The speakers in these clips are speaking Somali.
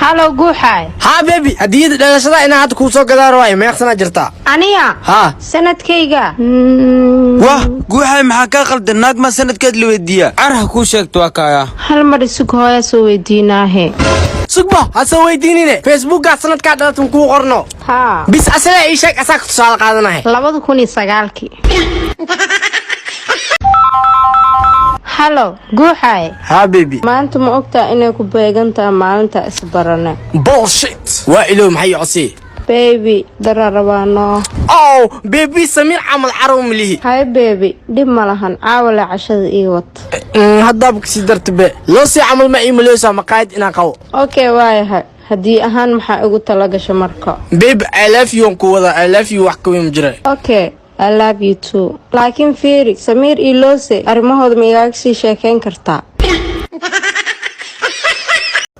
Halow, Guuxaay. Haa baby, hadiyada dhalashada inaa hadda kuu soo gadaa rabaayo. Meeqsanaa jirtaa? Aniga? Haa. Sanadkayga? Wah, Guuxay, maxaa kaa qaldan? Naag ma sanadkeed la weydiiyaa? Carha kuu sheegto, waa kaaya. Hal mar isug, hooya soo weydiinaahe. Sugba, ha soo weydiinine. Facebookaa sanadkaa dhalatan kuu qorno. Haa. Bis asagaa ii sheeg, asaa ka tusaale qaadanahay. 2009-kii. Halow, Guuxaay. Haa baby. Maanta ma ogtaa inay ku beegantaha maalinta isbarane? Bullshit, waa ilow. Maxay ii codsiye? Baby, dara rabaanoo. Oh baby, Samiir camal carow milihi. Hay baby, dhib ma lahan, caawale cashada ii wad. Haddaaba kasii darta be loo sii camal, ma ii maleysaa maqaayad inaan qabo? Okay, waayahay. Haddii ahaan maxaa igu tala gasha marka? Baby, I love you aan ku wada. I love you, wax ka weyn ma jira. Okay, I love you too. Laakiin fiiri, Samiir iyo Loose arrimahooda ma igaaga sii sheekayn kartaa?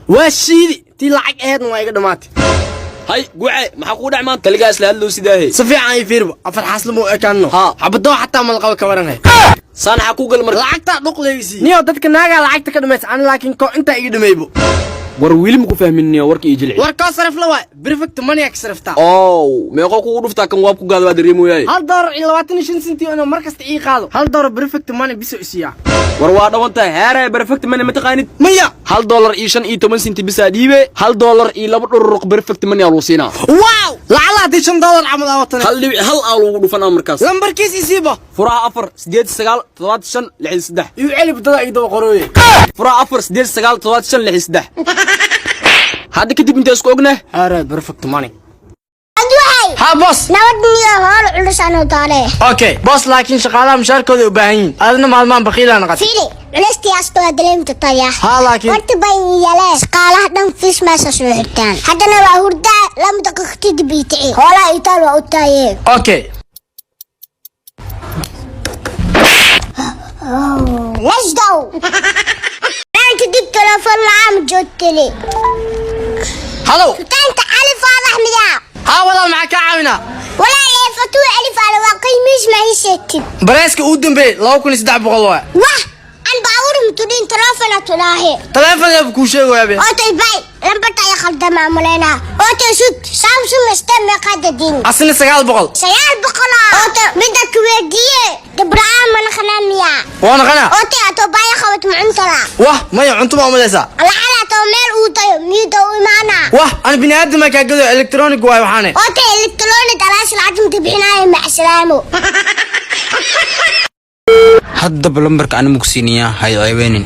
Waa shiidi tii lacag aheedna waa iga dhammaatay. Hay Guuce, maxaa kugu dhac maanta? Kaligaa isla hadlow sidaahe. Si fiican ii fiirba, afar xaasla ma u ekaano? Haa. Xabadoo xataa ma la qabo, ka waranhay? Saan xaa kuu gal marka? Lacagtaa dhuqleysi niyo, dadka naagaa lacagta ka dhamaysa, ani laakiin ko intaa iga dhamaybo. War weli ma ku fahmin warka iyo jilci. War koo sarif la waay, Perfect Money ka sariftaa. Ow, meeqoo kugu dhuftaa kan waab ku gaada waa dareemoyaay. $1.25 inuu mar kasta ii qaado. $1 Perfect Money biso isiiyaa. War waa dhawan tahay heeraya. Perfect Money ma taqaanid? Maya. $1.15 bisaa dhiibe, $1.02 Perfect Money aa lagu siinaa. Wow, lacala haddii $5 camal aa watane. 1.1 aa lagu dhufanaa markaas. Lambarkiis isiiba. Furaha 4897563. Iu celi, dada ii daba qorooye. Furaha 4897563. Hadda kadib intaa isku ognah. Heeraya, Perfect Money. Aduhay. Ha boss. Nabad niyo, howl culus anuu taale. Okay boss, laakiin shaqaalaha mushaarkooda u baahan yihiin, adna maalmahan baqiilaa naqatay. Fiiri, culeystiyaasta waa dareemi kartaa. Haa, laakiin Horta bay yale shaqaalaha dhan fiis meesha soo xirtaan. Haddana waa hurdaa, 2 daqiiqo kadib ii tici. Hoolaha itaal waa u taayee. Okay. Let's go. Maanta dib telefoon la'aan ma joogtele. Halow. Sultaanta Cali Faadax miyaa? Haa walaal, maxaa kaa caawinaa? Walaa ee fatuu Cali Faadax waa qiimiis ma ii sheegtid. Bareeska uu dambeeyey 2300 waay. Wah, an baabuur mutudhin telefoona tudaahe. Taleefonka kuu sheegayaa be. Otay bay, lambarta ay khaldamaa malaynaa. Otay sud, Samsung este meeqa dadin? Asina 900. 900 ah. Oto midda kuweydiiye, gabra'aan mana qanaa miyaa? Waa naqanaa. Otay atoo baaya qabat ma cuntala? Wah maya, cunto ma umalaysaa? Lacala atoo meel uu tayo miyuuda u imaanaa? Wah, ana bini aadama kaa gado, electronic waay waxaane. Otay electronic alaas lacag inta bixinaayo, macsalaamo. Haddaba lambarka ani mugsiiniyaa, hay ceebeenin.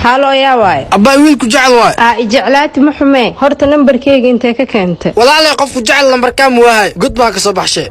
Halo, yaa waay? Abbaa, wiilku jecel waay. Aa ijeclaati ma xumee, horta nambarkayga intee ka keentay? Walaalay, qofku jecel lambarkaa muwahay, god baa ka soo baxshay.